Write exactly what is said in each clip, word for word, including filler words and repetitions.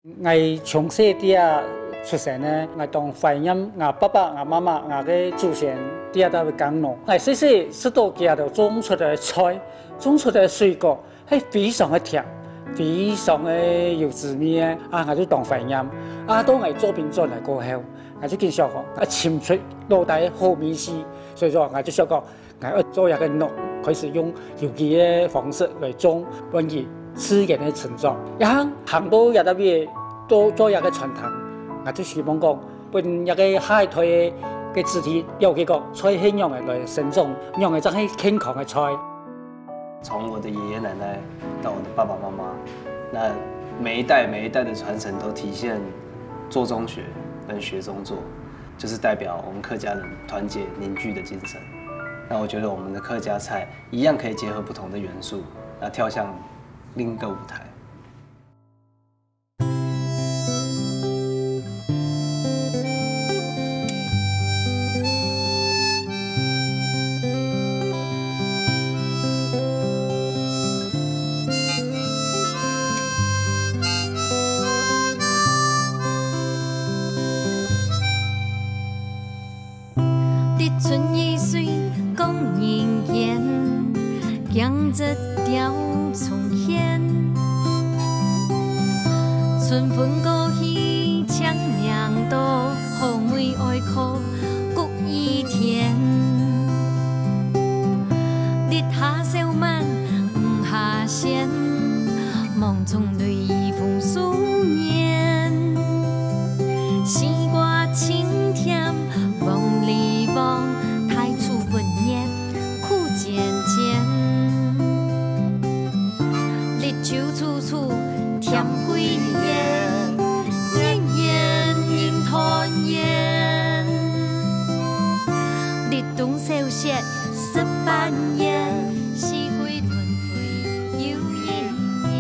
𠊎從細在這出生呢，𠊎當懷念𠊎爸爸、𠊎媽媽、𠊎个祖先在這搭个耕農。𠊎細細食到佢兜種出來个菜，種出來个水果，係非常个甜，非常个有滋味个，啊，𠊎就當懷念。啊，到𠊎做兵轉來過後，𠊎就緊想講，啊，尋出老弟个好味緒，所以說𠊎就想講， 𠊎愛做一個農，開始用有機个方式來種，分佢自然个成長。一行行到這搭位，做做一個傳承，𠊎就希望講，分一個下一代个个子弟了解講，菜係仰仔來生長，仰仔正係健康个菜。從我的爺爺奶奶到我的爸爸媽媽，那每一代每一代的傳承都體現做中學跟學中做，就是代表我們客家人團結凝聚的精神。那我覺得我們的客家菜一樣可以結合不同的元素，那跳向另一個舞台。 滴春雨水光人間，鏡質吊重現。春分過去，清明到，好梅哀苦谷雨田。日下小滿，雨下鮮， 望中淚雨風思念。西瓜清甜黃裡黃，大樹分葉苦尖尖。綠洲處處添桂圓，年年人團圓。立冬小雪食粄圓，四季輪 又一年。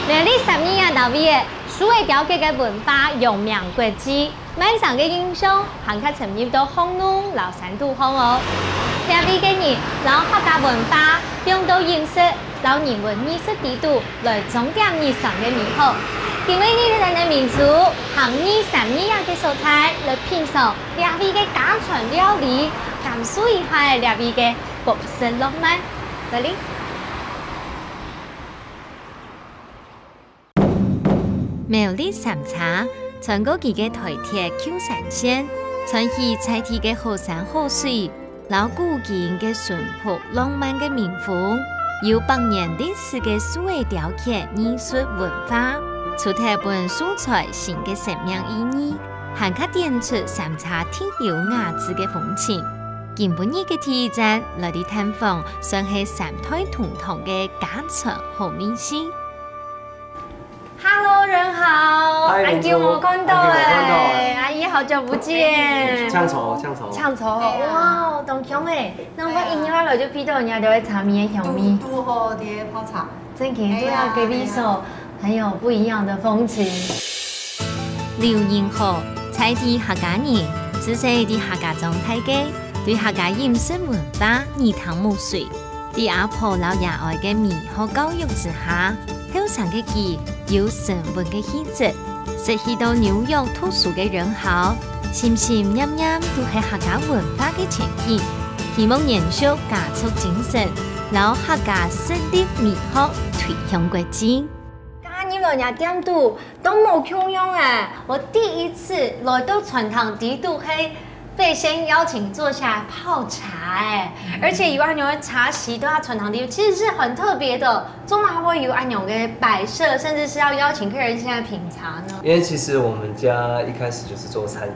苗栗三義這位个手仔雕刻个文化揚名國際，慢城个印象還較深入到巷弄摎山肚項哦。這位个人摎客家文化放到飲食 摎人文藝術裡肚來裝點日常个美好。今晡日𠊎等个民族行入三義這个所在，來品嚐這位个家傳料理，感受一下這位个各式浪漫。來哩！苗栗三叉，穿過佢个台鐵舊山線，穿起在地个好山好水， 摎古今个淳樸浪漫个民風，有百年歷史个手仔雕刻藝術文化，除忒分素材新个生命意義，還較點出三叉特有雅致个風情。今晡日个第一站，來去探訪，算係三代同堂个家傳好味緒。 Hello，仁豪，嗨，恁久無看到欸，恁久無看到欸。阿姨，好久不見。這樣醜，這樣醜。這樣醜，對啊。哇，當香欸！那我一入來就鼻到人家就會茶米个香味。堵，堵好在泡茶。真个，對啊，對啊，隔壁所，對啊。很有不一樣的風情。劉仁豪，在地客家人，自細在客家庄大个，對客家飲食文化耳聽目髓。 在阿婆摎爺哀个美好教育之下，後生个佢有沉穩个氣質，識去到紐約讀書个仁豪，心心念念都係客家文化个前景。希望延續家族精神，摎客家食立美學推向國際。今晡日來若店肚， 都無共樣欸！我第一次來到餐廳裡肚係被先邀請坐下來泡茶欸，而且有恁樣个茶席都在餐廳裡，其實是很特別的。做麼个會有恁樣个擺設，甚至是要邀請客人進來品茶呢？因為其實我們家一開始就是做餐飲，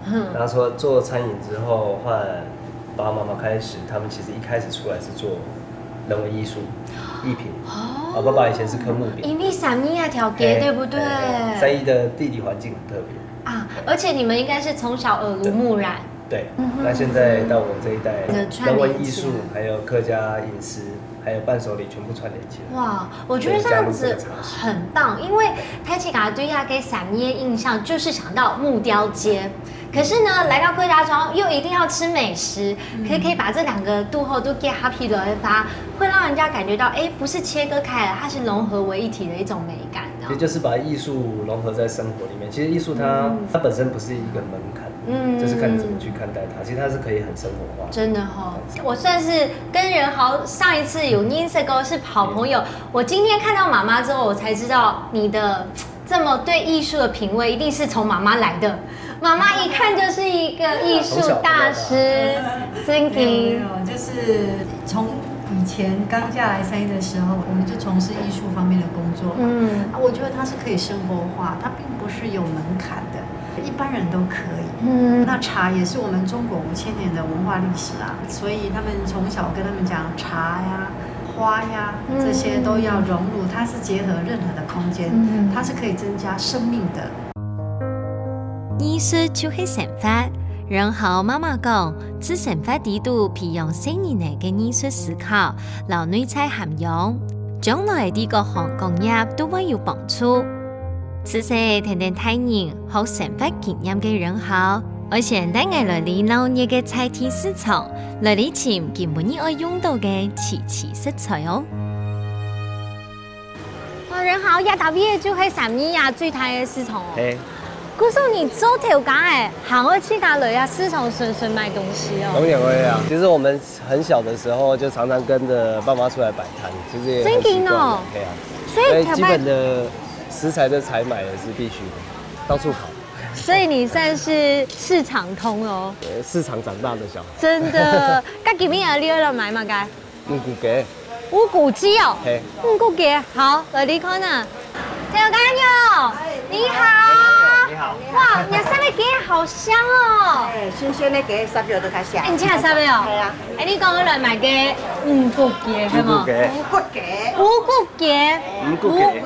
嗯。然後說做餐飲之後，換爸爸媽媽開始，他們其實一開始出來是做人文藝術、藝品。哦。我爸爸以前是刻木笔。因為三義這條街，嘿，對不對？嘿，嘿，三義的地理環境很特別。啊，而且你們應該是從小耳濡目染。對，嗯哼。那現在到我這一代，的串聯起來。人文藝術，還有客家飲食，還有伴手禮，全部串聯起來。哇，我覺得這樣子很棒，對，加入這個茶席。因為大自家對這個三義的印象，就是想到木雕街。可是呢，來到客家庄又一定要吃美食，可以可以把這兩個都好都結合起來的話，會讓人家感覺到，哎，不是切割開來，它是融合為一體的一種美感。其实就是把艺术融合在生活里面。其实艺术它、它本身不是一个门槛，嗯，就是看你怎么去看待它。其实它是可以很生活化。真的哈、我算是跟仁豪上一次有認識過，是好朋友。我今天看到媽媽之後，我才知道你的這麼對藝術的品味，一定是從媽媽來的。媽媽一看就是一個藝術大師，真没有，没有，就是从以前刚嫁来三义的时候，我们就从事艺术方面的工作。嗯，啊，我觉得它是可以生活化，它并不是有门槛的，一般人都可以。嗯，那茶也是我们中国五千年的文化历史啊，所以他们从小跟他们讲茶呀、花呀这些都要融入，它是结合任何的空间，它是可以增加生命的。艺術就係生活。仁豪媽媽講，自生活底肚培養細人仔个藝術思考，摎內在涵養，將來在各行各業都會有幫助。自細跈等大人學生活經驗个仁豪，愛先帶𠊎來這鬧熱个在地市場，來尋今晡日愛用到个地區食材哦。 哦，仁豪，這搭位就係三義啊最大个市場哦。嘿，故所你做頭家个，還愛自家來啊市場順順買東西哦。當然會啊。其实我们很小的时候就常常跟着爸妈出来摆摊，其实也很习惯了。真的哦。对啊，所以基本的食材的采买也是必须的，到处跑。所以你算是市场通哦。呃，市场长大的小孩。真的，該今晡日你愛來買麼个？五穀雞。五穀雞哦。嘿。五穀雞，好，來你看啊。小朋友，你好。你好。哇，你上面雞好香哦。哎，新鲜的雞，杀了都較香。哎，你今日杀了哦？系啊。哎，你講我來買个五穀雞，係無？五穀雞。五穀雞。五穀雞。五穀雞。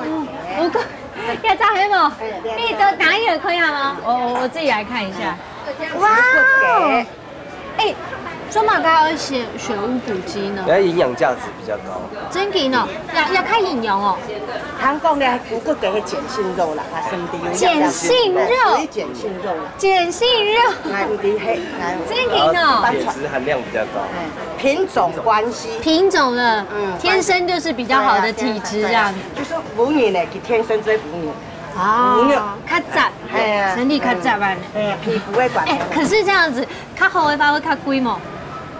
五穀，要炸黑吗？你都拿一盒可以吗？我我我自己来看一下。哇哦！哎，做么个要选选五谷鸡呢？人家营养价值比较高。真的哦，要要看营养哦。通讲咧，五穀雞係碱性肉啦，它身體有碱性肉属于碱性肉啦。碱性肉，哎，有啲黑，哎，真的哦。然后铁质含量比较高。哎，品种关系。品种的，嗯天生就是比较好的体质这样子。就是母人呢，佢天生做母人。哦，较扎，哎呀身体较扎啊。哎呀，皮肤会管。哎，可是这样子，较好的话会较贵吗？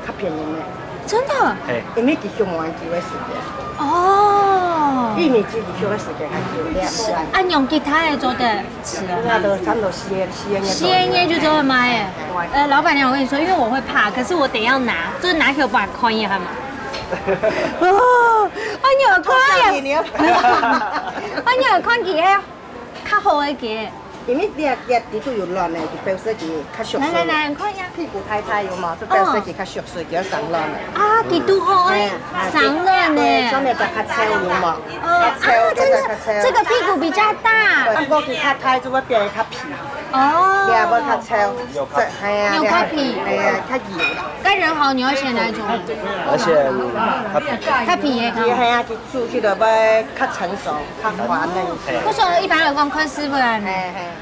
较便宜呢。真的？嘿，因为佢畜卵期的时间，哦，一年只佢畜的时间较久，对啊，是啊，用其他的做得吃那哦。都差不多四个四个月。四个月就做得卖耶。呃，老板娘，我跟你说，因为我会怕，可是我得要拿，就拿给我爸看一下嘛。哦，哎，你有看耶？你要哎，你有看几个？较好的几个？因为你也也底肚有卵呢，就表示佢较熟悉。来来来，你看一下。屁股太太有嘛，就表示佢较熟悉，佢要生卵了。啊，几度好哎，生卵呢。对，上面再较粗有嘛，哦，啊，较粗，真的再，较粗。这个屁股比较大。对，不过佢太太就会变得较皮，哦，你也会较粗，这，哎呀，有较皮哎呀，较油啦。该人好，你要选哪一种？而且它较皮的你还要去煮起来会较成熟，较滑嫩一些。不说一般来讲，看师傅啊。哎哎哎。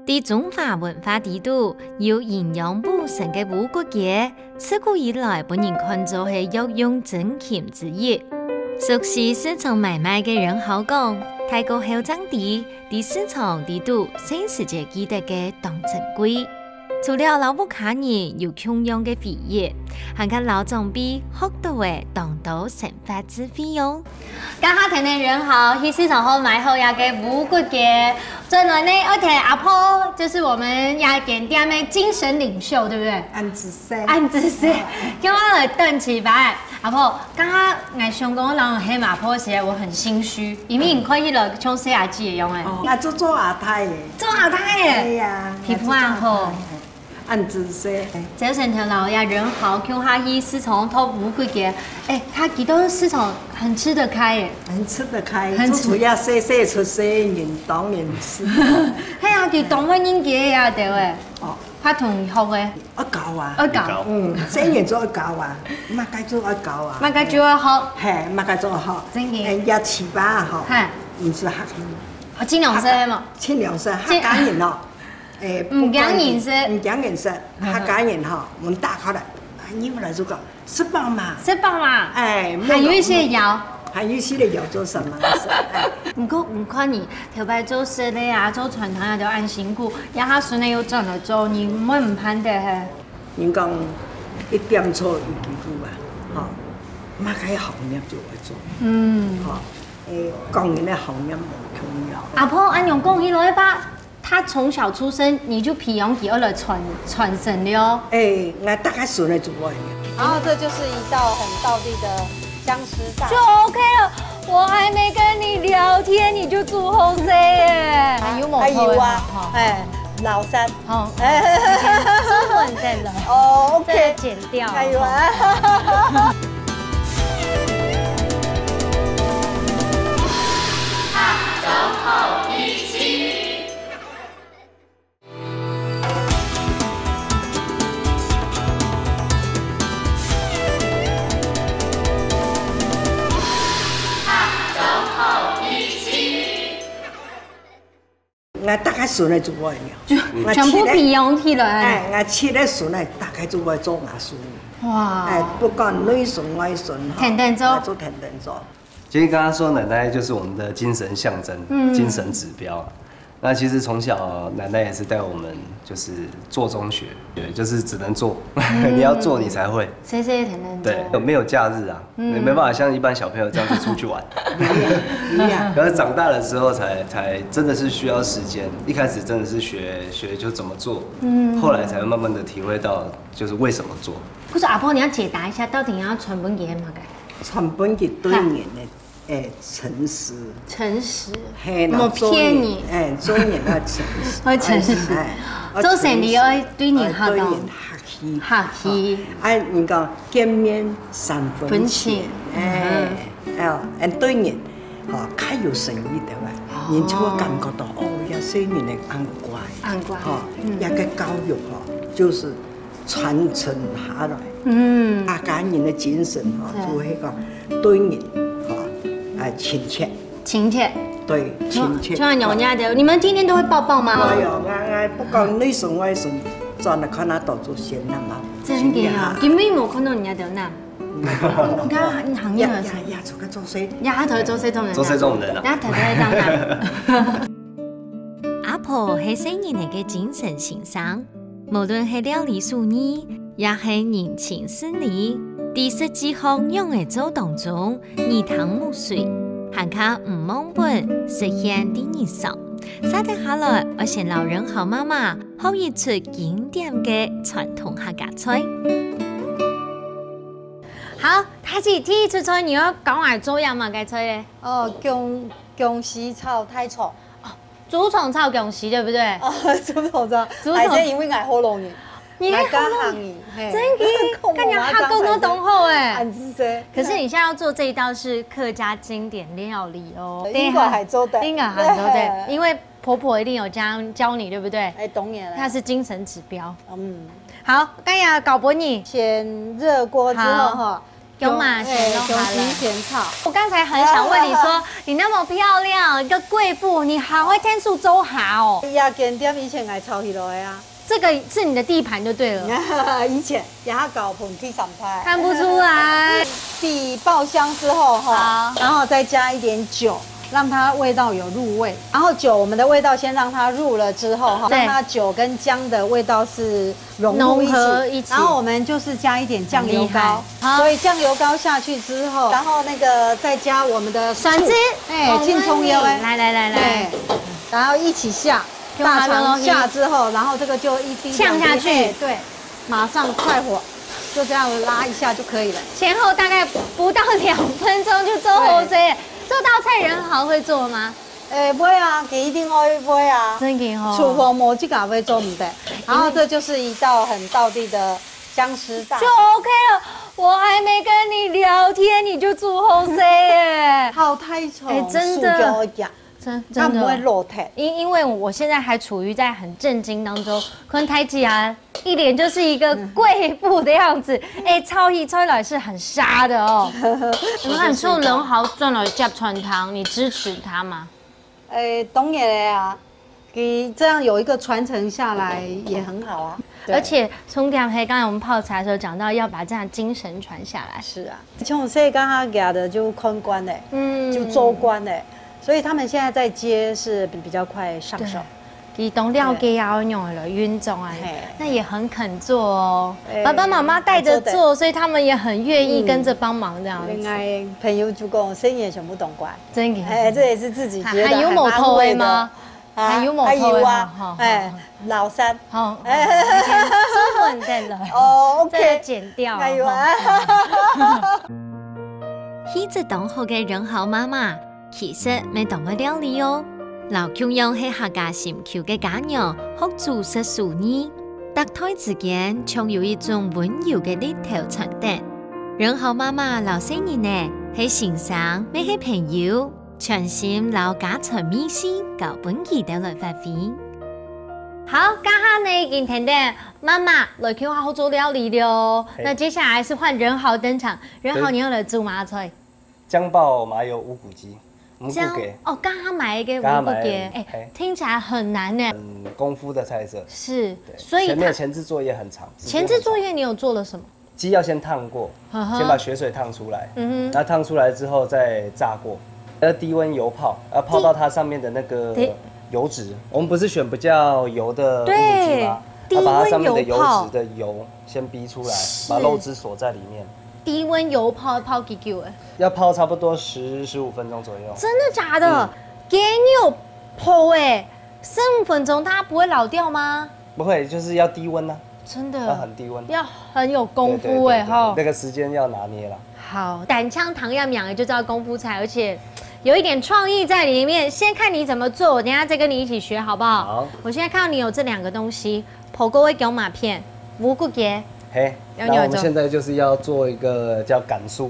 在中华文化底肚，有营养补身个五谷节，自古以来分人看做係药用珍禽之一。熟悉市场买卖个人好讲，大个后生知，在市场底肚，生时节记得个当珍贵。除了老屋下人有共样个回忆，还跟老长辈学到个当多生活智慧哦。 刚刚听听人好，去市场好买好呀个五谷节，转来呢，而且阿婆就是我们雅典店的精神领袖，对不对？恁仔细。恁仔细，叫我来等一下。阿婆，刚刚我想讲，人喊阿婆时，我很心虚，因为你看起来像細阿姊一样哎。哦，那做做阿太耶。做阿太哎，对呀，皮肤很好。恁仔细。早晨头老呀，人好，叫下去市场讨五谷节，哎，他几多市场很吃得开哎。很吃得开，很吃做出也细细出细人，当然吃。系啊，佢当多人个呀，对喂。哦，拍同学个，爱教啊。爱教。嗯，细人做爱教啊，乜该做爱教啊。乜个就要好。嘿，乜该做好。真个哎，也糍粑啊，吼。嘿。毋是客人。啊，尽量说嘛。尽量说客家人哦。哎，毋驚人食。毋驚人食，客家人吼，門打開來，啊，入來就講，食飽嘛。食飽嘛。哎，還有一些謠。還有一些謠做什麼事？哎，毋過，毋過你頭擺做事个啊，做傳統啊，都恁辛苦，這下孫仔又轉來做，你毋會毋盼得嘿？人講一點錯一句古啊，吼，麼个行業就會做。嗯。吼，哎，講人个行業無重要。阿婆，恁樣講起來吧， 他從小出生，你就培養佢愛來傳，傳承了。哎，𠊎大概順了就會了。然後這就是一道很道地的薑絲大。就 OK 了。我還沒跟你聊天，你就做好勢耶。還有無？還有啊，哎，老三。好，哎，中文再來。哦，OK，再剪掉。還有啊。𠊎大概順了就會了。就全部培養起來。哎，𠊎七个孫仔大概就會做吾孫。哇！哎，不管內孫外孫哈，天天做。做天天做。其實剛剛說奶奶就是我們的精神象徵，嗯，精神指標。那其實從小奶奶也是帶我們就是做中學，對，就是只能做，你要做你才會。謝謝天天做。對，沒有假日啊，你沒辦法像一般小朋友這樣子出去玩。可是長大的時候才，才真的是需要時間，一開始真的是學，學就怎麼做，嗯，後來才慢慢的體會到就是為什麼做。可是阿婆，你要解答一下，到底你要傳分佢个麼个？傳分佢對人个，哎，誠實。誠實。嘿，然後做人，莫騙人。哎，做人要誠實。要誠實。哎，做生理要對人客套。對人客氣。客氣。哎，人講見面三分情，分情。哎，哎，對人，吼，較有誠意个話，人就會感覺到，哦，這細人仔恁乖。恁乖。吼，這个教育吼，就是 傳承下來。嗯，客家人个精神吼，就係講對人吼，啊，親切。親切。對，親切。就像娘娘的，你們天天都會抱抱嗎？哎喲，𠊎，𠊎不管內孫外孫，轉來看下都做先啦嘛。真个哦，今晡日無看到人家就那。你看你行業了，呀呀，出去做事，呀，他頭做事中人，做事中人啊，人家頭在這樣。阿婆係細人仔个精神先生。 無論係料理手藝，也係人情世理，在實際項仰仔做當中，耳聽目髓，還較毋忘本，實現在日常。續等下來，愛先摎仁豪媽媽學一出經典个傳統客家菜。好，大姊，第一出菜你愛教𠊎做麼个菜咧？哦，薑，薑絲炒大腸。 豬腸炒薑絲，對不對？哦，豬腸炒，豬腸。還係因為𠊎學老人，你還學老人，𠊎家行人，嘿。真个，講我媽講个當好欸。恁仔細。可是你現在要做這一道是客家經典料理哦。對，應該還做得。應該還做得，對。因為婆婆一定有教，教你，對不對？哎，當然了。它是精神指標。嗯。好，該也交分你。先熱鍋之後哈，好。 薑嘛，哎，先弄好了。薑絲先炒。我剛才很想問你說，你那麼漂亮，一個貴婦，你好會𢯭手做下哦。這間店以前𠊎炒起來个啊。這個是你的地盤就對了。以前，這下交分第三代。看不出來。底爆香之後哈，好。然後再加一點酒，讓它味道有入味。然後酒，我們的味道先讓它入了之後哈，對。讓它酒跟薑的味道是 融入一起，融合一起。然後我們就是加一點醬油膏，很厲害。好。所以醬油膏下去之後，然後那個再加我們的醋，酸汁，哎，哦，青蔥油，哎，來，來，來，來。哎，然後一起下，大腸下之後，然後這個就一滴兩滴，嗆下去。哎，對，馬上快火，就這樣拉一下就可以了。前後大概不到兩分鐘就做好勢。對。這道菜仁豪會做嗎？ 欸，會啊，佢一定會，會啊。真个吼。廚房無自家會做毋得。然後這就是一道很道地的薑絲大。就 OK 了，我還沒跟你聊天，你就做好勢耶。好大腸，欸，真的。手腳會夾，真，它不會落忒。真的。因，因為我現在還處於在很震驚當中，可能大姊啊，一臉就是一個貴婦的樣子。欸，炒起菜來是很殺的哦。你看，做仁豪轉來接傳統，你支持他嗎？ 欸，當然个啊，给这样有一个传承下来也很好啊。对。而且重点还刚才我们泡茶的时候讲到，要把这样精神传下来。是啊，从細个下个的就看惯了，嗯就做惯了，所以他们现在在接是比较快上手。佢懂了解啊，用来运作啊嘿，那也很肯做哦。哎爸爸妈妈带着做做，所以他们也很愿意跟着帮忙这样子。另外朋友就讲生意全部懂管，真的，哎，这也是自己觉得还还有某头的吗？蛮安慰的？啊还有某头的还有啊哈，哎，老三，好，哎已经中文的了。哦这个，OK，剪掉。还有啊。哈气质当好个仁豪妈妈，其實乜當會料理哦。老共樣係客家心臼个家娘，學煮食手藝，搭台之間，常有一種溫柔个力頭傳等。仁豪媽媽摎細人仔係先生，乜係朋友，全心摎家傳秘辛交分佢兜來發揮。好，刚刚呢已经听到妈妈来共下好做料理了哦。嘿那接下来是换仁豪登场，仁豪对你要来煮么菜？酱爆麻油五谷鸡，五谷这样给，哦，刚刚买一个刚刚买五谷给，哎，嘿听起来很难呢。嗯，功夫的菜色。是，对所以它前面前置作业很长，时间前很长置作业你有做了什么？鸡要先烫过，呵呵先把血水烫出来，嗯哼那烫出来之后再炸过，要低温油泡，要泡到它上面的那个对油脂。我们不是选比较油的五谷鸡吗？对要把它上面的油低温油泡脂的油先逼出来，是把肉汁锁在里面，低温油泡泡几久哎？要泡差不多十十五分钟左右。真的假的？给你有泡哎，十五分钟它不会老掉吗？不会，就是要低温呢、真的要很低温。要很有功对对夫哎哈对对。那个时间要拿捏了。好，胆枪糖要养就知道功夫菜，而且有一点创意在里面。先看你怎么做，我等一下再跟你一起学，好不好？好，我现在看到你有这两个东西，火锅味给我马片，无骨节，嘿，要你有做那我们现在就是要做一个叫赶酥。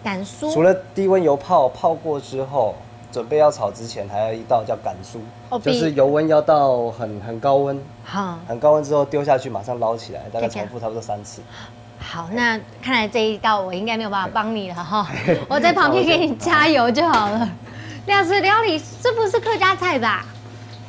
赶酥。除了低温油泡泡过之后，准备要炒之前，还有一道叫赶酥，哦就是油温要到很很高温，好，很高温之后丢下去，马上捞起来，大概看看重复差不多三次。好，那看来这一道我应该没有办法帮你了哈，我在旁边给你加油就好了。料理料理，这不是客家菜吧？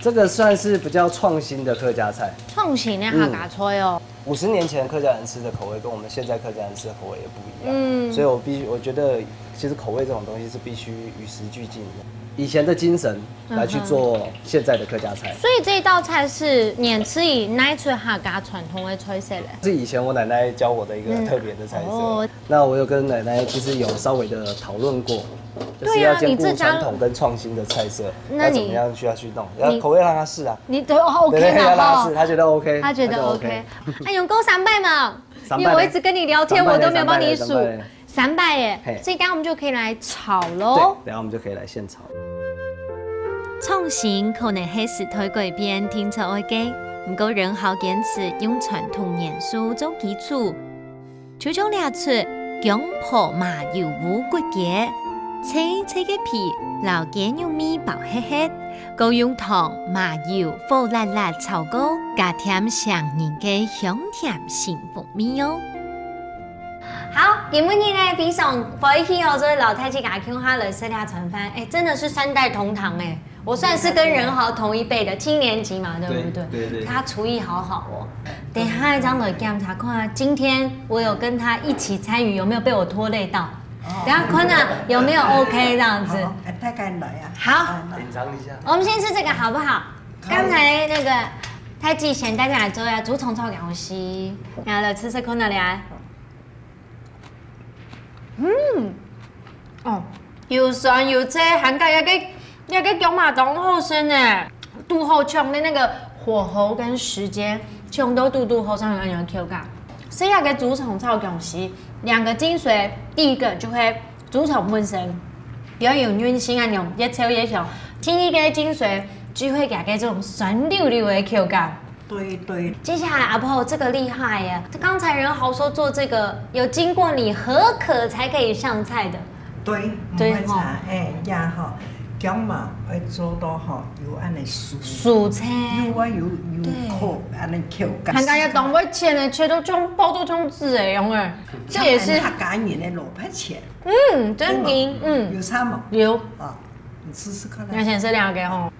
这个算是比较创新的客家菜。创新的客家菜哦。五十年前客家人吃的口味跟我们现在客家人吃的口味也不一样，嗯所以我必须，我觉得其实口味这种东西是必须与时俱进的，以前的精神来去做现在的客家菜。所以这一道菜是你吃以哪一出客家传统的菜色嘞？是以前我奶奶教我的一个嗯特别的菜色，哦那我有跟奶奶其实有稍微的讨论过，就是对啊要兼顾你自家传统跟创新的菜色，那你要怎么样去要去弄，要口味让他试啊，你都 OK 对对，要让他了试，他觉得 OK，他觉得 就 OK。哎，永哥三拜嘛，三拜因为我一直跟你聊天，三拜我都没有帮你数三拜三拜。三拜耶，嘿所以等一下我们就可以来炒对喽。，然后我们就可以来现炒。創新可能係時代改變定著愛个，毋過仁豪堅持用傳統元素做基礎，就像這出薑婆麻油烏骨雞，脆脆个皮摎雞肉味包核核，過用糖、麻油火辣辣炒過，加添成人个香甜幸福味哦。好，今晡日呢非常歡喜哦，所以摎大家共下來食這餐飯，哎，真的是三代同堂哎。我算是跟仁豪同一輩的，七年級嘛，對不對？对对对他廚藝好好哦。等一下一張來檢查看啊，今天我有跟他一起參與，有沒有被我拖累到？等一下看啊有沒有 OK 這樣子。好，大家來啊。好嗯品尝一下。我們先吃這個好不好？剛才那個太極先帶大家來做一下竹蟲炒薑絲，然後來吃吃看哪裡啊？嗯，哦，又酸又脆，還加一個一個薑嫲當好食呢，堵好搶的那個火候跟時間，搶到堵堵好，像有那種口感。所以那個竹蟲炒薑絲，兩個精髓，第一個就會竹蟲本身，比較有韌性啊，那種越脆越香。第二個精髓就會給它這種酸溜溜的口感。對對接下來阿婆這個厲害耶，剛才仁豪說做這個有經過你許可才可以上菜的，對，對毋會差，哎呀吼，薑嫲愛做到吼有恁呢酥，酥脆，有啊有有對口恁呢口感。還加一當會切呢，切到像包到像紙一樣哎，這也是客家人的蘿蔔切，嗯，真的，嗯，有差無？有。啊，你試試看啊。那先吃兩個吼。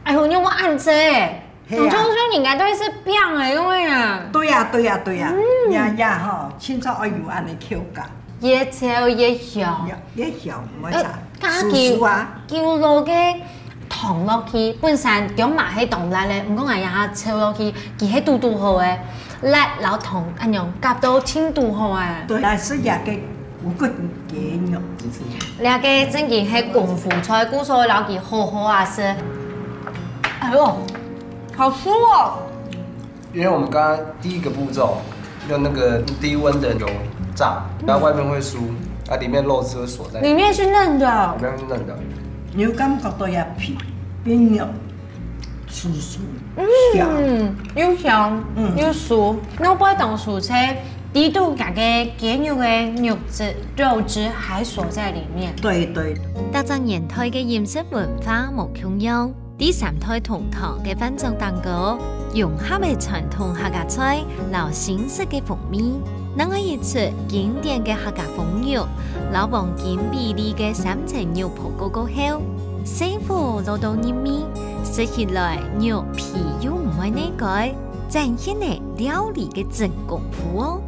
哎呦，你有没有按这？係啊。总觉得说你应该都是变了，因为啊，对呀，对呀，对呀，呀呀吼，清楚要有按呢口感，越炒越香。越越香，没错，酥酥啊。加个，丢落个糖落去，本身姜嘛係当辣个，毋过俺也炒落去，佢係堵堵好个，辣老糖，哎呦，夹到清堵好哎。对，但是也个五个给肉，就是。这个正经系功夫菜，故所老弟好好啊食。哎呦，好酥哦！因为我们刚刚第一个步骤用那个低温的油炸，然后外面会酥，啊，里面肉汁会锁在里面。里面是嫩的。里面是嫩的。你有感觉到也皮变肉，酥酥香。嗯，又香又酥，那不会当酥脆，底肚那个鸡肉的肉汁、肉汁还锁在里面。对对。搭上年代个饮食文化无共样，第三代同堂个饭桌当中，融合个传统客家菜，老新式个风味。另外一出经典个客家风肉，老黄金比例个三层肉 个过后，生火落到入味，食起来肉皮又毋會膩該，展現了料理个真功夫哦。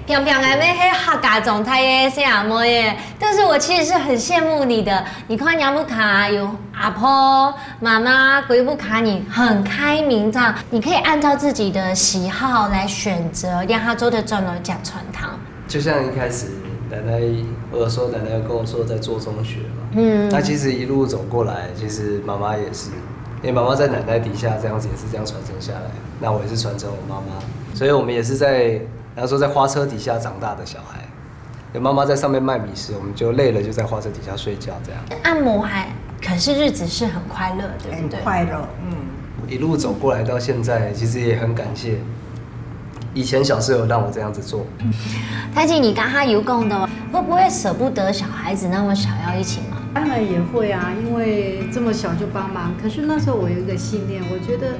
平平个妹係客家庄大个細阿妹耶，但是我其实是很羡慕你的。你看，你屋下有阿婆、妈妈、姑母家人很开明，这样你可以按照自己的喜好来选择，让他做得转来讲传统。就像一开始奶奶，我有说奶奶有跟我说在做中学嘛，嗯，那其实一路走过来，其实妈妈也是，因为妈妈在奶奶底下这样子也是这样传承下来，那我也是传承我妈妈，所以我们也是在，然后说在花车底下长大的小孩，有妈妈在上面卖米食，我们就累了就在花车底下睡觉这样。按摩还可是日子是很快乐，对不对？很快乐，嗯。一路走过来到现在，其实也很感谢以前小时候有让我这样子做。但是你刚刚有讲的，会不会舍不得小孩子那么小要一起忙？当然也会啊，因为这么小就帮忙。可是那时候我有一个信念，我觉得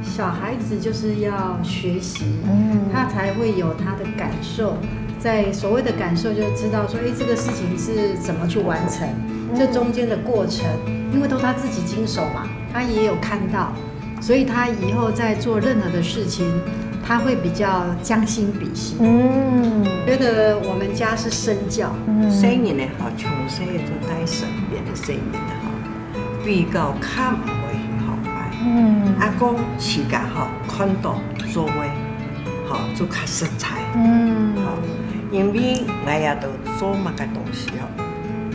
小孩子就是要学习，嗯，他才会有他的感受。在所谓的感受，就知道说，哎，这个事情是怎么去完成，这中间的过程，因为都他自己经手嘛，他也有看到，所以他以后在做任何的事情，他会比较将心比心。嗯，觉得我们家是身教，細人个吼，从細个就带身边个细人个吼，比较较毋会去学坏。嗯，啊，讲自家吼，看到做个，吼，就较实在。嗯，吼，因为我也都做么个东西吼，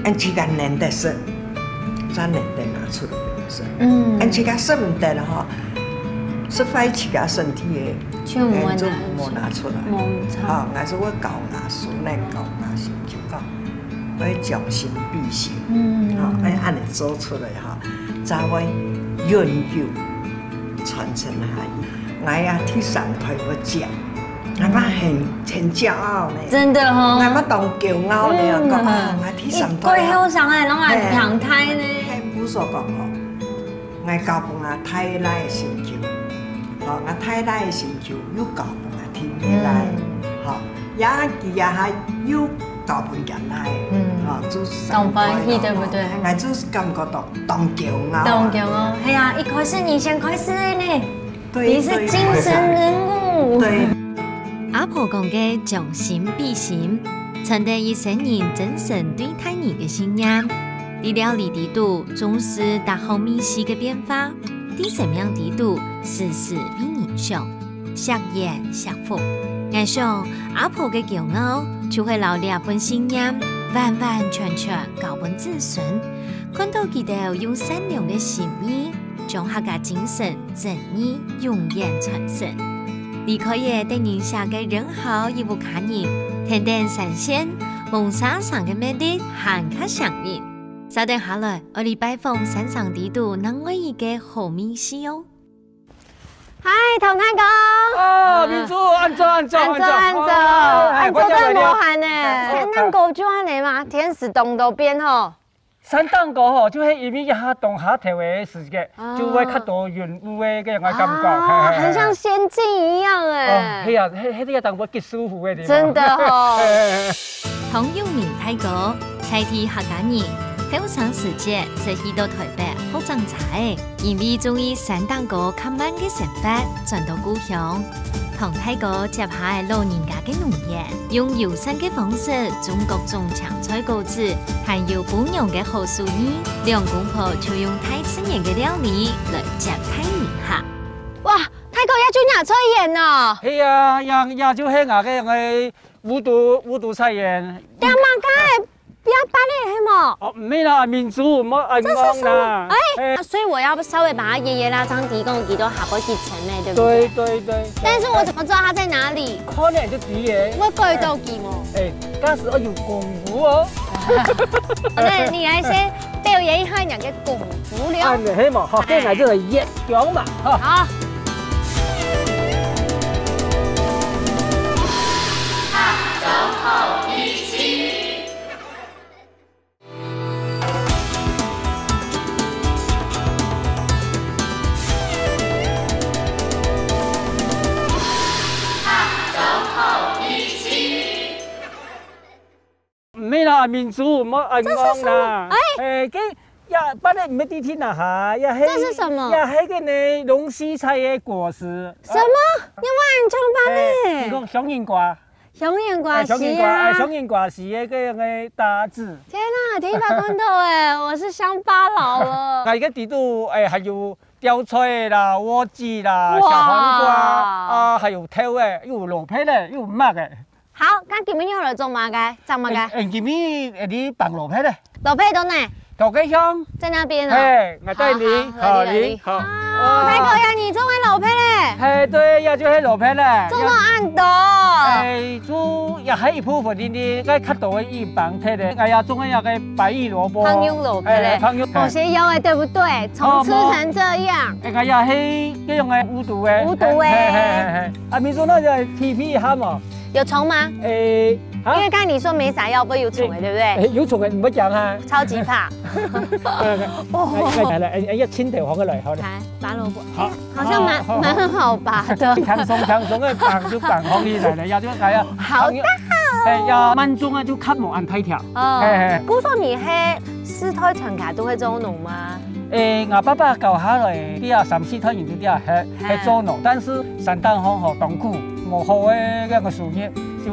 俺自家能得食，才能得拿出来分人食。嗯，俺自家食毋得了吼，食坏自家身体个，就无拿就无拿出来。没错。好，俺是我教俺孙仔，教俺孙就讲。 愛将心比心，嗯，吼，愛恁樣做出來吼，才會永久傳承下去。𠊎啊，第三代个食，𠊎嘛很很驕傲呢。真的哦，𠊎嘛當驕傲呢，講啊，𠊎第三代啊。過後生哎，攏還平台呢。嘿，無所講吼，𠊎交分𠊎太太个成就，吼，𠊎太太个成就又交分𠊎弟弟來，吼，也佢也還又交分佢來，吼，就當歡喜，對不對？哎，就感覺到當驕傲。當驕傲，係啊，一開始你先開始的呢，對，你是精神人物。對。阿婆講个將心比心，傳遞一生人真誠對待人个信念。在料理裡肚，重視逐項味緒个變化，在生命裡肚，時時為人想。 惜鹽惜福。𠊎想，阿婆个驕傲就係摎這份信念完完全全交分子孫，看到佢兜用善良个心意，將客家精神真意永遠傳承。離開了得人惜个仁孝一屋下人，跈等山線，望沙城个魅力還較上癮。稍等下來，愛來拜訪山城裡肚另外一個好味緒哦。 嗨，唐太公。啊，明珠，恁早，恁早，恁早，恁早，恁早，都無閒呢。山頂高就恁樣嘛，天時當多變吼。山頂高吼，就係因為一下冬下頭个時節，就會較多雲霧个个樣个感覺，啊，很像仙境一樣哎。哦，係啊，係係个當過幾舒服个地方。真的哦。唐永明大哥，在地客家人，後生時節，識去到臺北學整車仔，因為中意山頂高較慢个生活，轉到故鄉。唐大哥接下了老人家个農園，用友善个方式種各種青菜果子，還有餔娘个好手藝，兩公婆就用大自然个料理來接待人客。哇，大哥，這就若菜園哦！係啊，這，這就係𠊎个，个烏都，烏都菜園。這麼个 邊仔辦个係無？哦，毋係啦，民族，莫恁樣啦。這是什麼？哎，哎。啊，所以我要稍微把它掖掖啦，這樣提供幾多下波去層內，對不對？對，對，對。但是我怎麼知道它在哪裡？看了就知耶。我改到幾毛？哎，該係要有功夫哦。對，你來先表演一下你个功夫了。啊，你係嘛，好，哎。再來這個一 薑嫲，哈。好。毋係啦，民族，莫恁樣啦。這是什麼？哎。哎，該，這，本來毋係地鐵那哈，這係，這是什麼？這係个呢，龍鬚菜个果實。什麼？你還恁聰明呢？哎，你講香煙瓜。香煙瓜，哎，香煙瓜，係啊。哎，香煙瓜係个，个，个大子。天啊，第一擺看到哎，我是鄉巴佬了。𠊎个底肚，哎，還有吊菜啦、萵筍啦、哇。小黃瓜啊，還有豆仔，又有蘿蔔仔，又有麥仔。 好，該今晡日愛來做麼个？摘麼个？欸，欸，今晡日，欸，你放蘿蔔咧？蘿蔔在哪？在該項。在那邊哦。嘿，𠊎帶你，好，好，好，你，好。啊，大哥呀，你種个蘿蔔咧？嘿，對，這就係蘿蔔咧。種到恁多。欸，就也還一部分，你，你該較多个一放忒咧，哎呀，種个那個白玉蘿蔔。白玉蘿蔔咧。欸，白玉。某些妖欸，對不對？蟲吃成這樣。哦，欸，哎呀，嘿，這種个無毒个。無毒个。嘿，嘿，嘿，嘿。啊，你說那個皮皮蛤蟆？ 有蟲嗎？欸，啊？因為剛才你說沒撒藥，不會有蟲欸，對不對？欸，有蟲欸，你不講啊。超級怕。呃，哦。來，來，來，欸，欸，要清點黃的來，好了。來，拔蘿蔔。好。欸，好像蠻，好，好，好。蠻好拔的。輕鬆，輕鬆的拔，就拔紅起來了，要就，哎呀，好大哦。欸，要慢種啊，就較無恁大條。哦。嘿，嘿。故所你係世代傳家都會做農嗎？ 欸，𠊎爸爸教下來，這下三四代人都這下係，係做農，但是山頂項吼當苦，無好个該個收入，就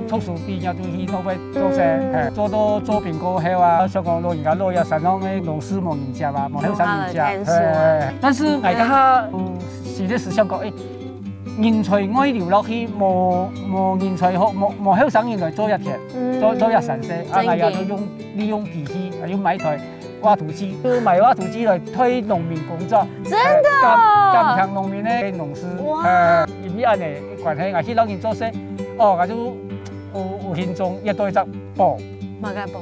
讀書畢業就去外背做事，嘿，做到做兵過後啊，想講老人家老啊，山上个農事無人接啊，無後生人接，嘿，嘿。但是𠊎這下，嗯，實在是想講，欸，人才外流落去，無，無人才好，無，無後生人來做這田，做，做這山事，啊，𠊎也就用，利用機器，啊，又買一台 挖土機，就買挖土機來推農民工作。真的哦？呃，減，減輕農民个農事。哇。呃，因為恁樣个關係，𠊎去摎人做事，哦，𠊎就有，有心中挖到一隻寶。麼个寶？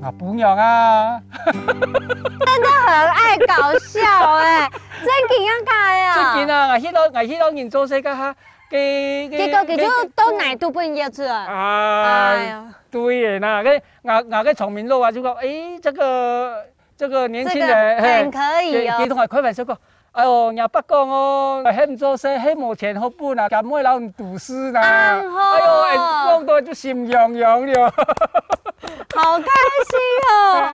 啊，餔娘啊。真的很愛搞笑欸，正經恁假个啊？正經啊，𠊎去摎，𠊎去摎人做事，該下，該，該，結果佢就到哪都分人家吃啊。啊，哎呀。對个啦，該 𠊎，𠊎个聰明佬啊，就講：「欸，這個，這個年輕人，這個很可以哦。」嘿，佢，佢同𠊎開玩笑講：「哎喲，若伯講哦，係毋做事，係無錢好分啊，敢會摎你賭輸啦？」啊，好。哎喲，欸，講到就心癢癢了。好開心哦！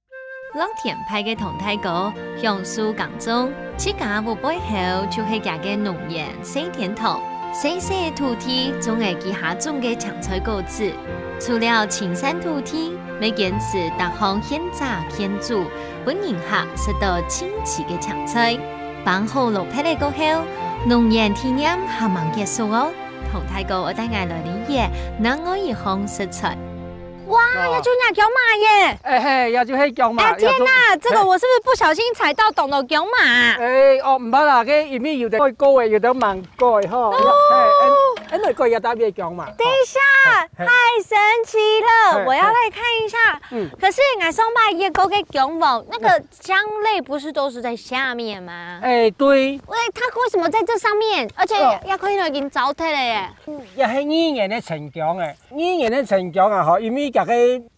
老田派个唐大哥，享受耕種，自家屋背後就係佢个農園細天堂，細細个土地種个佢下種个青菜果子。 除了親生土地，乜堅持逐項現摘現煮，分人客食到盡齊个青菜。放好蘿蔔仔過後，農園體驗還吂結束哦。唐大哥愛帶𠊎來理解另外一項食材。哇，哦。這就若薑嫲耶！欸，嘿，這就係薑嫲，哎，天哪，這個我是不是不小心踩到，擋到薑嫲啊？欸，哦，毋怕啦，該因為有个蓋高个，有个吂 蓋吼，哦。嘿，恁，恁來蓋也特別強嘛。等一下，吼，嘿。太神奇了，嘿，我要來看一下。嘿。嗯。可是𠊎上擺挖過个薑黃，那個薑類不是都是在下面嗎？欸，對。喂，它為什麼在這上面？而且，哦。也可以已經糟蹋了耶。也係語言个成長欸，語言个成長啊，吼，因為這個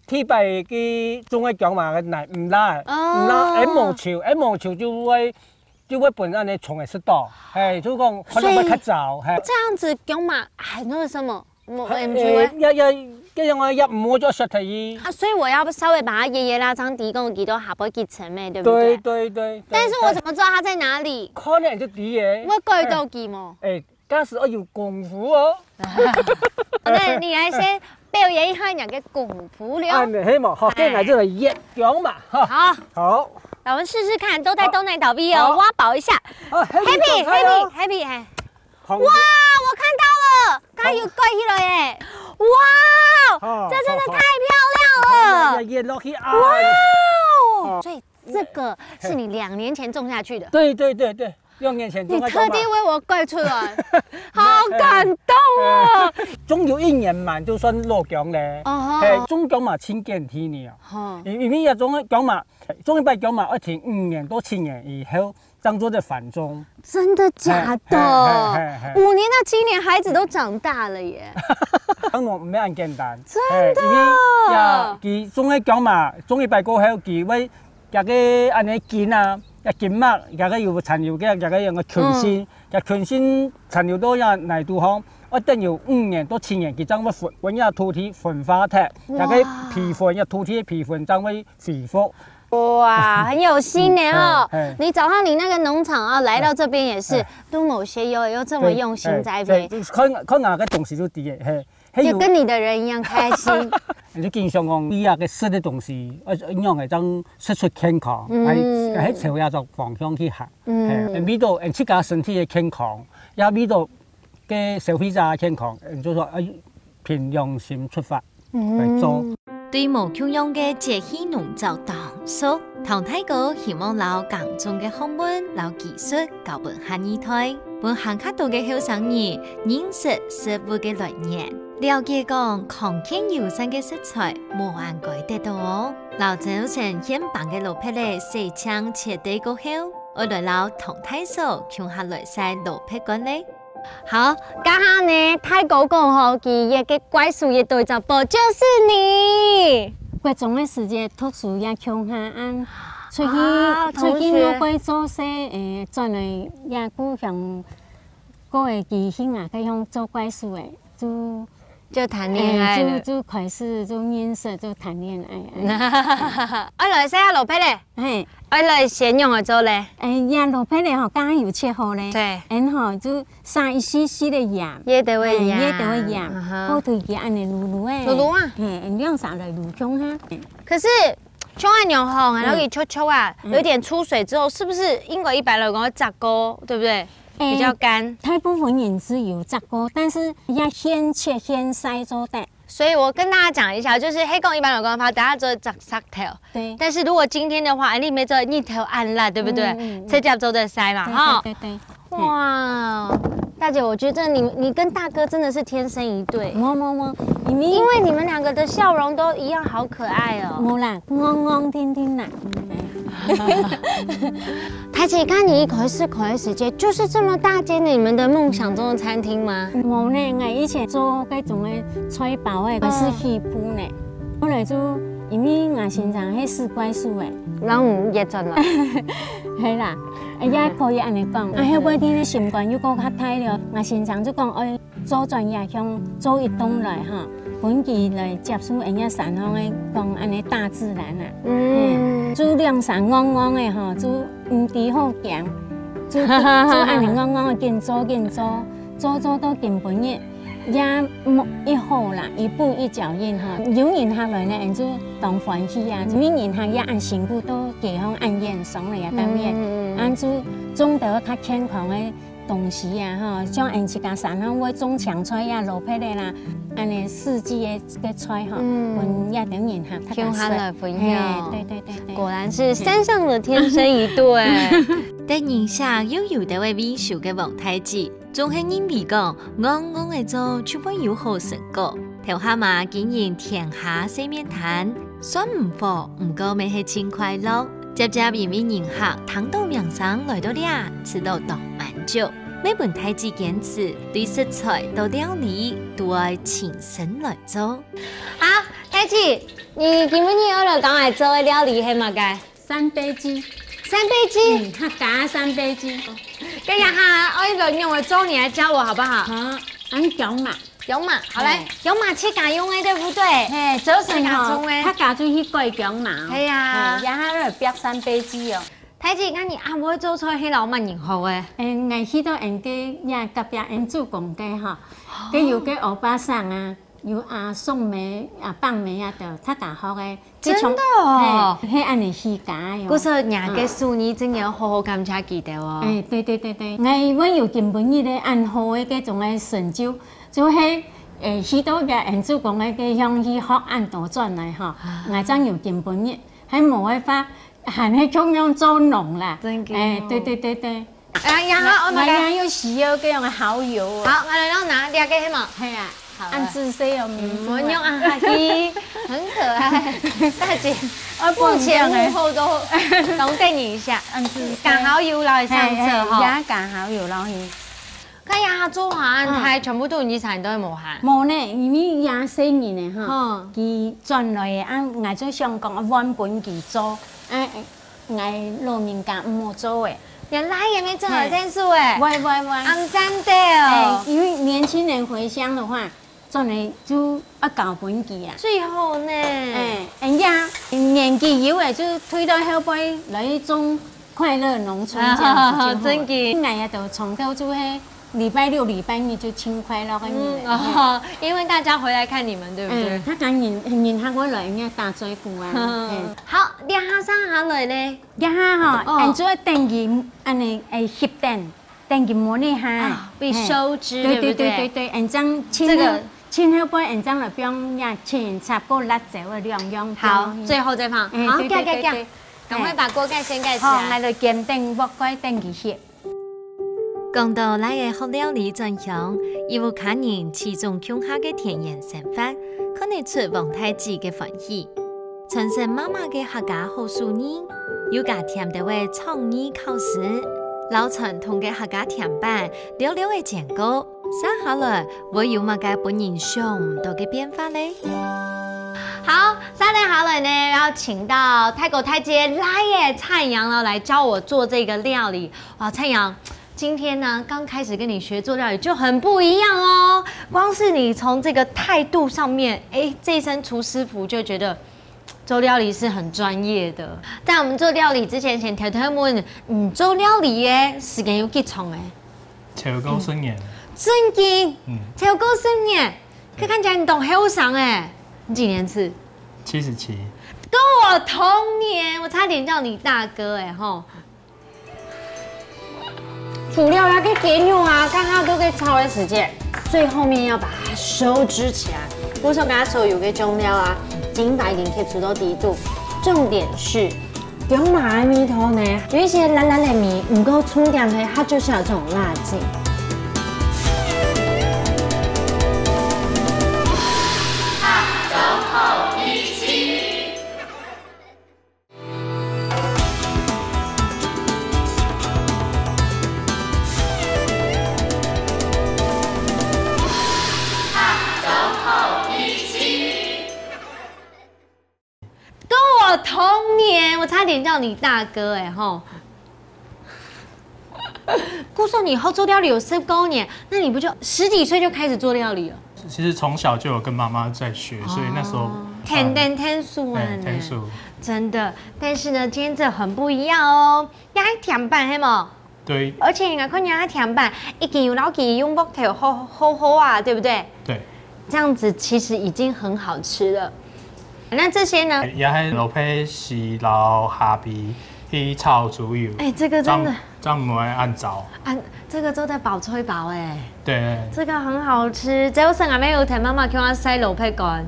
地擺个種个薑嘛，難，毋罅，哦。毋罅，會無臭，會無臭就會 就會分恁樣蟲仔食到，嘿，就講可能會較燥，嘿。這樣子薑嫲還有什麼？我 M G 欸，也也，這樣啊，也毋好就摔忒去。啊，所以我要稍微把它掖掖啦，這樣提供幾多下背幾層咩，對不對？對对对。但是我怎么知道它在哪里？看了就知耶。我改到几毛？哎，假使要有功夫哦。那你来先表演一下你个功夫了。啊，你黑毛，好，再来这个一样嘛，哈。好，好，来我们试试看，都在东南倒闭哦，挖宝一下。啊，happy，happy，happy，哎。 哇，我看到了，刚有盖起来耶！哇，这真的太漂亮了！哇，所以这个是你两年前种下去的。对对对对，两年前种个。你特地为我盖出来，好感动哦！种有一年嘛，就算落姜嘞。哦，嘿，种姜嘛，清耕田呢啊。哦，因为也种姜嘛，种一摆姜嘛，要停五年到七年以后， 当做在繁殖。真的假的？五年到七年，孩子都长大了耶。当然没恁简单。真的。因为呀，佢种个姜嘛，种一摆过后，佢会，这个安尼筋啊，这筋膜，这个有残留个，这个样个菌性，这菌性残留到这泥土上，要等有五年到七年，佢正会分，分这土地分化脱，这个皮分，这土地的皮分正会恢复。 哇，很有心呢哦！你找到你那个农场啊，来到这边也是，都某些有有这么用心栽培。看看哪个东西就对个，嘿，就跟你的人一样开心。你就经常讲，你啊个食的东西，呃，样个正食出健康，还还朝这种方向去行。嗯，味道，自家身体的健康，也味道 个消费者健康，嗯，就说，呃，凭良心出发来做。对无共样个节气农作当熟，唐大哥希望摎耕种个学问摎技术教分下二代，分还较多个后生人认识食物个来源，了解讲康健友善个食材无恁该得到哦。摎朝晨现帮个蘿蔔仔洗净切块过后，爱来摎唐大嫂共下来晒蘿蔔干咧。 好，刚刚呢，大哥讲吼，佢个怪手个对照物就是你。国中个时节，读书也共下恁出去，啊，出去外国做事，诶，转来也故乡，过个佢去啊，个乡做怪手个，就就谈恋爱了。就就开始就认识，就谈恋爱。爱来晒下蘿蔔仔。 嘿，爱来先用个做咧。哎呀，蘿蔔仔吼，刚刚有切好咧。对，嗯吼，就撒一丝丝的盐，也得会盐，也得会盐，好推佢安尼卤卤诶，卤卤啊。嘿，两撒来卤香哈。可是，像恁样吼，然后佢脆脆啊，有点出水之后，是不是应该一般来讲会炸过，对不对？比较干。大部分人是有炸过，但是要现切现晒做得。 所以我跟大家讲一下，就是黑狗一般有光发，等下做炸石头。对。但是如果今天的话，你没做日头暗啦，对不对？嗯嗯嗯。直接做得晒嘛，哈。对对对。哇，大姐，我觉得你你跟大哥真的是天生一对。没没没，因为因为你们两个的笑容都一样，好可爱哦。没啦，戇戇定定啦。 大姐，看你一开始开个时间，就是这么大间的你们的梦想中的餐厅吗？无呢，我以前做个种个菜包个，我是起步呢。后来就因为我先生迄是怪手个，然后你也转了。系啦，也可以安尼讲。啊，后尾天个心肝又过较大了，我先生就讲，哎， 做转也想做一栋来哈，分佢来接受人家山上个讲安尼大自然啊。嗯，就两三戇戇个哈，就毋知好行，就就安尼戇戇个紧做紧做，做做到今晡日，也一好啦，一步一脚印哈。有人客来呢，就当欢喜啊，因为人客也安辛苦到街上安远上了也当远，安就种得较健康个 东西啊，吼，像俺自家山上会种青菜呀、萝卜个啦，安尼四季个个菜吼，分也等人哈，共下来分享。对对对对，果然是山上的天生一对。得人惜又有得会维修个王太子，总系认为讲，戇戇个做就会有好成果。 头下嘛经营天下洗面摊，算毋好，毋过乜係真快乐。接接因为人客聽到名聲來到這，試到當滿足。乜分大姊堅持，對食材到料理都愛親身來做。好，大姊，你今晡日愛來教𠊎做个料理係麼个？三杯雞。三杯雞？嗯，客家三杯雞。該這下愛來仰般做，你來教我好不好？好，恁講嘛。薑嫲，好來，嘿。薑嫲自家用个，對不對？嘿，早晨吼，自家種个。大家就去割薑嫲哦。嘿呀。嘿，這下有白山白芷哦。大姊，該你阿妹做菜係摎麼人學个？嗯，𠊎去到𠊎个這隔壁𠊎做工个吼，哦。該有个歐巴桑啊，有阿宋妹、阿棒妹啊，都大家學个。 真的哦。嘿，係恁呢起家个哦。故所若个手藝真个好好感謝佢兜哦。哎，對對對對，𠊎會有今晡日个恁好个這種个成就，就係，誒，去到別人做工个地方去學恁多轉來吼，𠊎正有今晡日，還無个話，還係共樣做農啦。真个哦。哎，對對對對。 哎呀，好，我們來。哎呀，又需要這樣的好友哦。好，我來讓拿這個黑毛。係啊，好了。恁仔細哦，名字啊。嗯，我用啊，哈嘿，很可愛。大姊，我不一樣欸。目前幕後都，都等你一下。恁仔細。剛好有老師上車哈。嘿，嘿，也剛好有老師。看呀，做下恁大，嗯。全部都你才都無閒。無呢，因為也細人呢哈，嗯。佢轉來啊，𠊎就想講，啊，換分佢做，啊， 𠊎老人家毋好做欸。原來也沒做好天數欸。會會會。恁讚个哦。哎，因為年輕人回鄉的話，做呢就愛交分佢啊。最好呢。哎，人家年紀有欸，就退到後背來種快樂農村這樣子就好了。真个。𠊎也都從頭就係 禮拜六、禮拜日就盡快樂个日子。嗯，哦，因為大家回來看你們，對不對？嗯，大家人，人客會來，人家打嘴鼓啊。嗯。嘿。好，這下生下來呢？這下吼，哦。恁就愛等佢，恁呢，哎，熻等，等佢無呢哈。啊，被收汁，嘿。對不對？對對對對對，恁樣盡後，這個盡後背恁樣來放呀，青菜過辣椒个兩樣。好，最後再放。哎，好，對對對對。蓋蓋蓋。趕快把鍋蓋先蓋起來。好，𠊎就堅等鑊蓋等佢熻。 講到倈仔學料理轉鄉，異屋下人始終共下个田園生活，看得出王大姊个歡喜。傳承媽媽个客家好手藝，又加添兜仔創意巧思，摎傳統个客家甜粄略略仔煎過，續下來會有麼个分人想毋到个變化咧？好，續等下來呢，邀請到大哥大姊倈仔蔡陽哦，來教我做這個料理。哇，蔡陽， 今天呢，剛開始跟你學做料理就很不一樣哦。光是你從這個態度上面，哎，這一身廚師服就覺得做料理是很專業的。在我們做料理之前，先偷偷問，你做料理个時間有幾長欸？超過十年。真的？嗯。超過十年？對。可以看起來你當後生欸。你幾年次？七十七。跟我同年，我差點叫你大哥欸，吼。 除了那個雞肉啊，剛剛都在炒的時間，最後面要把它收汁起來。故所剛剛所有个醬料啊，精華已經吸收到底肚。重點是，薑嫲个味道呢，有一些辣辣个味，毋過重點係，它就是有這種辣勁。跟我同年，我差點叫你大哥欸，吼。 故所你學做料理有十多年，那你不就十幾歲就開始做料理了？其實從小就有跟媽媽在學，所以那時候哦，天天天數啊，哎，天數。真的，但是呢，今天這很不一樣哦，也係甜粄，係無？對。而且你看人家甜粄，已經有老弟用木頭好好好啊，對不對？對。這樣子其實已經很好吃了。那這些呢？也係蘿蔔絲摎蝦皮去炒豬油。哎，這個真的。 正毋會恁燥。啊，這個做得包菜包欸。對。這個很好吃，朝晨阿姆有同媽媽叫我曬蘿蔔乾。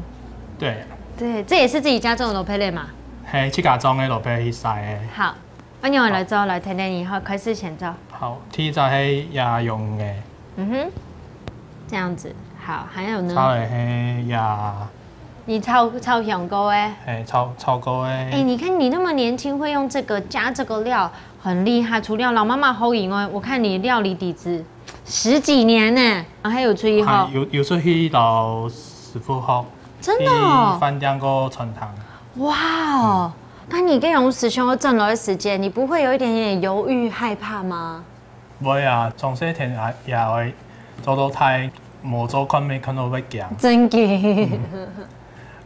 對。對，這也是自己家種的蘿蔔粒嘛。係，自家種个蘿蔔去曬个。好，那我來做，來，甜甜以後開始先做。好，第一隻係也用个。嗯哼，這樣子，好，還有呢？再來係也 你炒，炒香過欸。哎，炒，炒過欸。哎，你看你那麼年輕，會用這個加這個料，很厲害。除了摎媽媽學以外，我看你料理底子十幾年呢，還有出去吼。還有，有出去摎師傅學，真的哦。去飯店過餐廳。哇哦，那你跟用師兄轉來个時間，你不會有一點點猶豫、害怕嗎？ 會啊，從細天也，也會做到大，無做看乜看到會驚。真个。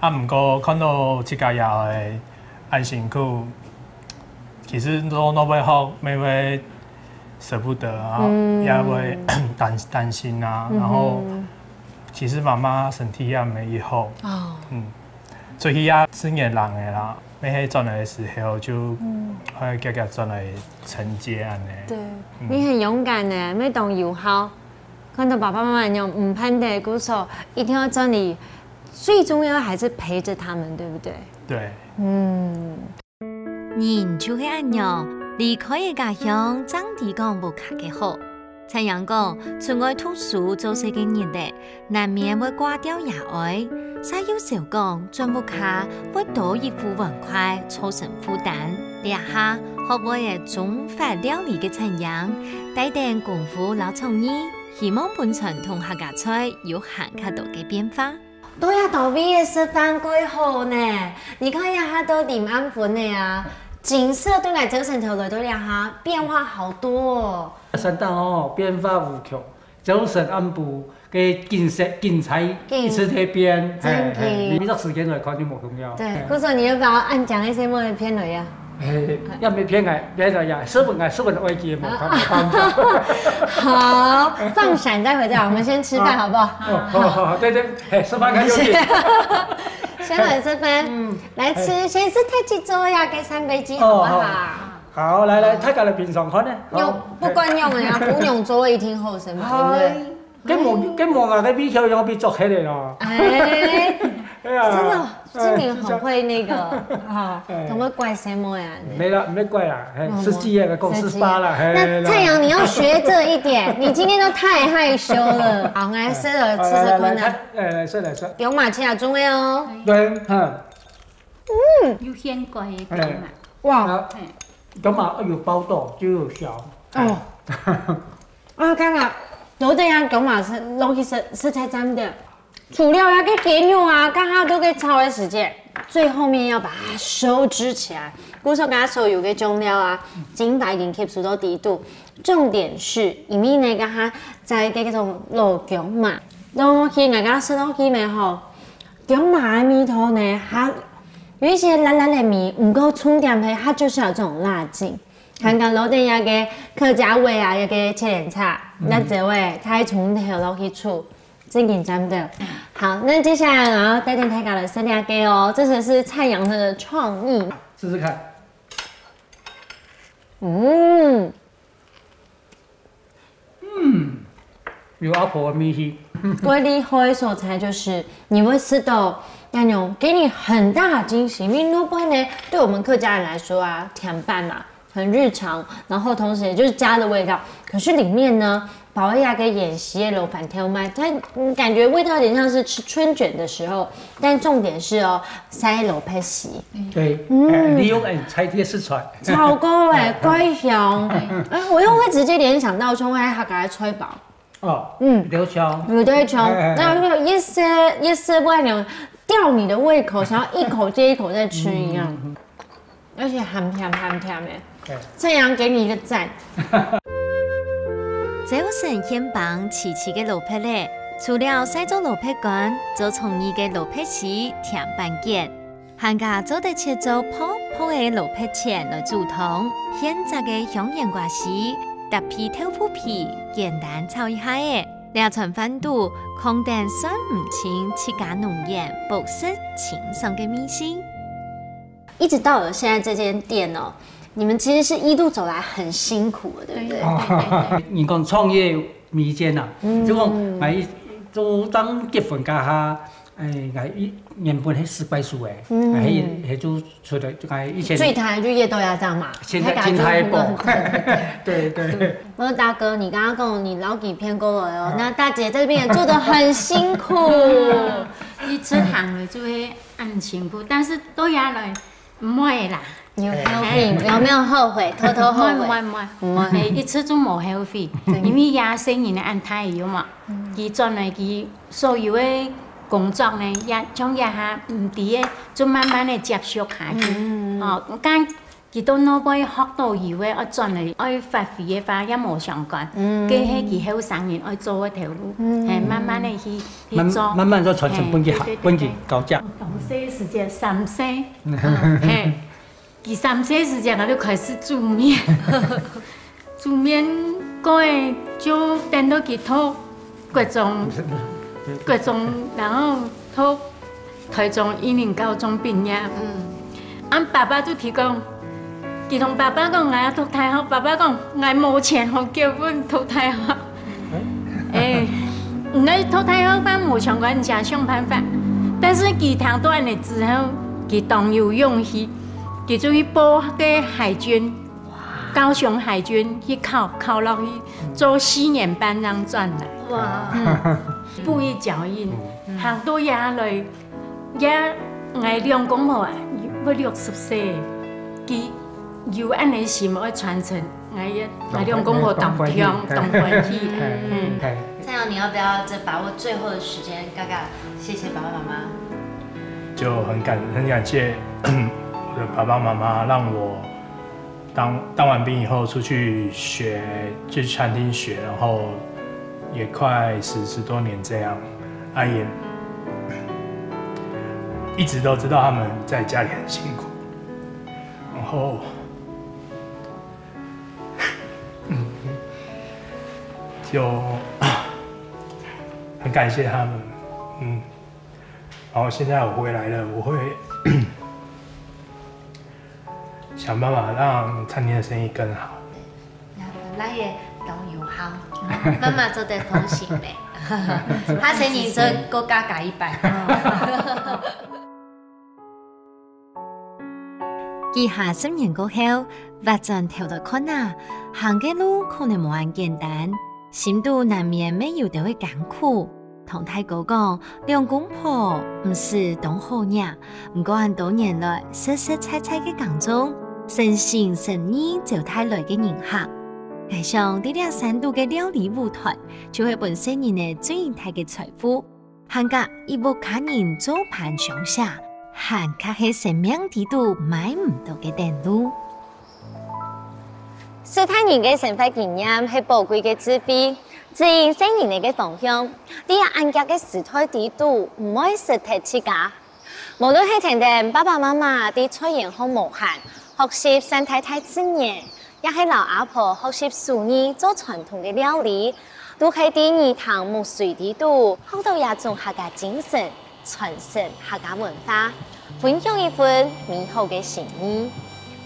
啊，毋過看到自家爺哀恁辛苦，其實做老妹學乜會捨不得啊，嗯。也會擔，擔心啊，嗯哼。然後其實媽媽身體也乜好。哦。嗯，出去啊，四年零个啦，乜係轉來个時候就，嗯。會遽遽轉來承接恁呢。對，嗯。你很勇敢呢，乜當有孝。 看到爸爸媽媽恁樣毋盼得，故所一定要轉來，最重要還是陪著他們，對不對？對。嗯。人就係恁樣，離開个家鄉，正知講屋下个好。陳陽講，出外讀書做事个人咧，難免會掛吊爺哀，煞又愁講轉屋下會多一副碗筷，造成負擔。這下，學會了中法料理个陳陽，帶等功夫摎創意， 希望本餐同客家菜有還較多个變化。對啊，到位个食飯蓋好呢。你看一下到臨暗昏个啊，景色對𠊎朝晨頭來到這下變化好多哦。山頂哦，變化無窮，朝晨暗晡个景色、景彩一直在變，真的。嘿，嘿，你這時間來看就無共樣。對，嘿。故所你要不要按講一些莫的片尾啊？ 哎，也無騙𠊎，別人呀，斯文啊，斯文的外界嘛，啊。看，看。好，放閃再回到，我們先吃飯好不好？哦，好，好，好，對，對，嘿，吃飯較有理。先來吃飯，嗯。來吃，哎。先試忒去做一下个三杯雞，好不好？哦，好。好，來，來，大家來品嚐看呢。用，好。不管用的呀，不用做一定好吃嘛，對不對？哎。 該無，該無啊，該味道樣變做黑个咯。哎，對啊。真的，哎，真的很會那個，哈，哎。很會怪誰麼呀？沒啦，沒怪啦，哎，嗯，十幾頁了，講十八啦，哎，那蔡陽，你要學這一點，你今天都太害羞了。好，來，試了，試試看呢。哎，來，來，來，來，試，來，試。有馬切亞中味哦。對，嗯。嗯。有鮮果的，哎。哇。啊，嘿。有嘛，有包到就有效。哦。 啊，剛剛有這樣講嘛，係，東西係，係太讚的。除了那個雞肉啊，剛剛都在炒的時間，最後面要把它收汁起來。故所剛剛所有个醬料啊，精華已經吸收到底肚。重點是，因為呢，剛剛在這種老薑嫲，東西，剛剛食落去沒吼，薑嫲的味道呢，它有一些辣辣的味，毋過重點係，它就是有這種辣勁。 還講落點那個客家味啊，那個切蓮菜，嗯。那這位他還從頭落去煮，真緊張的。好，那接下來然後帶大家來試這個哦，這個是蔡陽的創意。試試看。嗯。嗯，有阿婆的味緒。最厲害的所在就是你會吃到那種給你很大的驚喜，因為滷粄呢，對我們客家人來說啊，甜粄嘛， 很日常，然後同時也就是家的味道。可是裡面呢，包一下跟芫荽的滷粄條，它，嗯，感覺味道有點像是吃春捲的時候，但重點是哦，塞蘿蔔絲。對，嗯。哎，利用，哎，菜地的食材。超高哎，怪香。哎，我又會直接聯想到說，哎，客家菜包。 哦，嗯。有兜香。有兜香，哎，哎，哎。那有一些，一些不然講吊你的胃口，想要一口接一口再吃一樣。嗯，嗯，嗯。而且鹹甜鹹甜的。對。蔡陽給你一個讚。朝晨現爿萋萋个蘿蔔仔，除了曬做蘿蔔乾，做創意个蘿蔔絲甜粄捲， 還加做得切做薄薄个蘿蔔圈來煮湯，現摘个香楹瓜絲，搭配豆腐皮，簡單炒一下仔，這餐飯肚，囥等算毋清自家農園保持清爽个味緒。一直到了現在這間店哦，你們其實是一路走來很辛苦的，對不對？對，對，對，對。你講創業 迷煎啊，嗯。就講，𠊎一，就當結婚該下，哎，𠊎一，原本係食枴樹个，嗯。哎，係，係就出來，就講以前最大就葉豆芽醬嘛，現在金海寶。對，對，對。不過大哥，你剛剛講你老底片過了哦，哎。那大姐這邊也做得很辛苦。一直行了就會很辛苦，但是到這來， 毋會啦。有後悔，有沒有後悔？偷偷後悔？毋會，毋會，毋會。毋會。哎，一直都無後悔，對。因為這細人仔恁大了嘛，嗯。佢轉來佢所有个工作呢，也像這下毋知个，就慢慢个接觸下去。嗯，嗯，嗯。哦，講佢到外背學到以後，愛轉來愛發揮个話，也無相干。嗯。該係佢後生人愛做个頭路，嗯。嘿，慢慢个去，去做。慢，慢慢再傳承分佢，嘿，對，對，分佢，對。高價。當細時節，三歲。嘿，佢三歲時節，𠊎就開始煮麵。煮麵過後就等到佢讀國中，國中，然後讀 台中一零高中畢業。嗯。啊，爸爸就提講，佢同爸爸講，𠊎愛讀大學，爸爸講，𠊎無錢好結婚讀大學。欸，你愛讀大學，但無相干，你自家想辦法。但是佢聽到恁樣之後，佢當有勇氣，佢就去報該海軍，高雄海軍去考，考落去做四年半正轉來。哇。嗯，步一腳印，行到這來， 也，𠊎兩公婆啊，會六十歲，佢有恁樣心愛傳承，𠊎也，𠊎兩公婆當暢，當歡喜。嗯。蔡陽，你要不要再把握最後的時間，嘎嘎謝謝爸爸媽媽？就很感，很感謝我的爸爸妈妈，让我当，当完兵以后出去学，去餐厅学，然后也快十，十多年这样，啊，也一直都知道他们在家里很辛苦，然后，嗯，就很感谢他们，嗯，然后现在我回来了，我会想办法让餐厅的生意更好。那也当有好，妈妈做得放心嘞。下生意做个加加一百。佢下十年过后，斡转头来看啊，行个路可能無恁簡單，心肚难免乜有兜个艱苦。 同大哥講，兩公婆毋使當好額，毋過恁多年來，實實在在个耕種，誠心誠意招待來个人客。𠊎想，在這山肚个料理舞台，就係分細人仔最大个財富，還加一屋下人做伴相惜，還較係生命裡肚買毋到个等路。 細大人个生活經驗係寶貴个智慧，指引細人仔个方向。在恁遽个時代裡肚，毋會失忒自家。無論係跈等爸爸媽媽在菜園學無閒，學習善待大自然，也係摎阿婆學習手藝做傳統个料理，都係在魚塘泅水裡肚，學到這種客家精神。 傳承客家文化，分享一份美好个心意。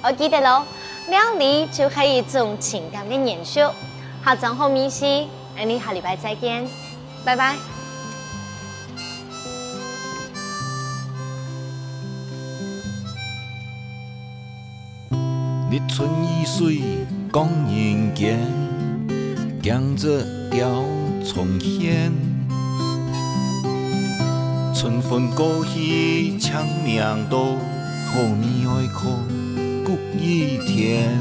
愛記得哦，料理就係一種情感个延續。客庄好味緒，𠊎俚下禮拜再見，拜拜。日出而水光人間，江浙鳥蟲喧。春分過去青冥多，好味愛靠谷雨天。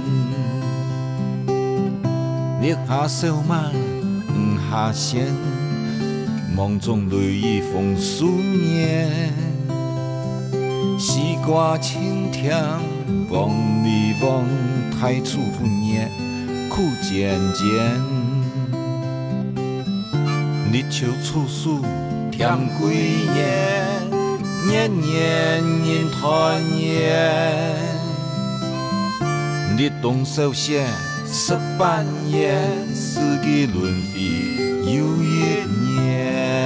日下燒麥，雨下鮮，芒種雷雨豐收年。 西瓜青甜，黃梨黃，大廚分熱苦煎煎。立秋處暑添桂圓，年年人團圓。立冬掃雪食粄圓，四季輪迴又一年。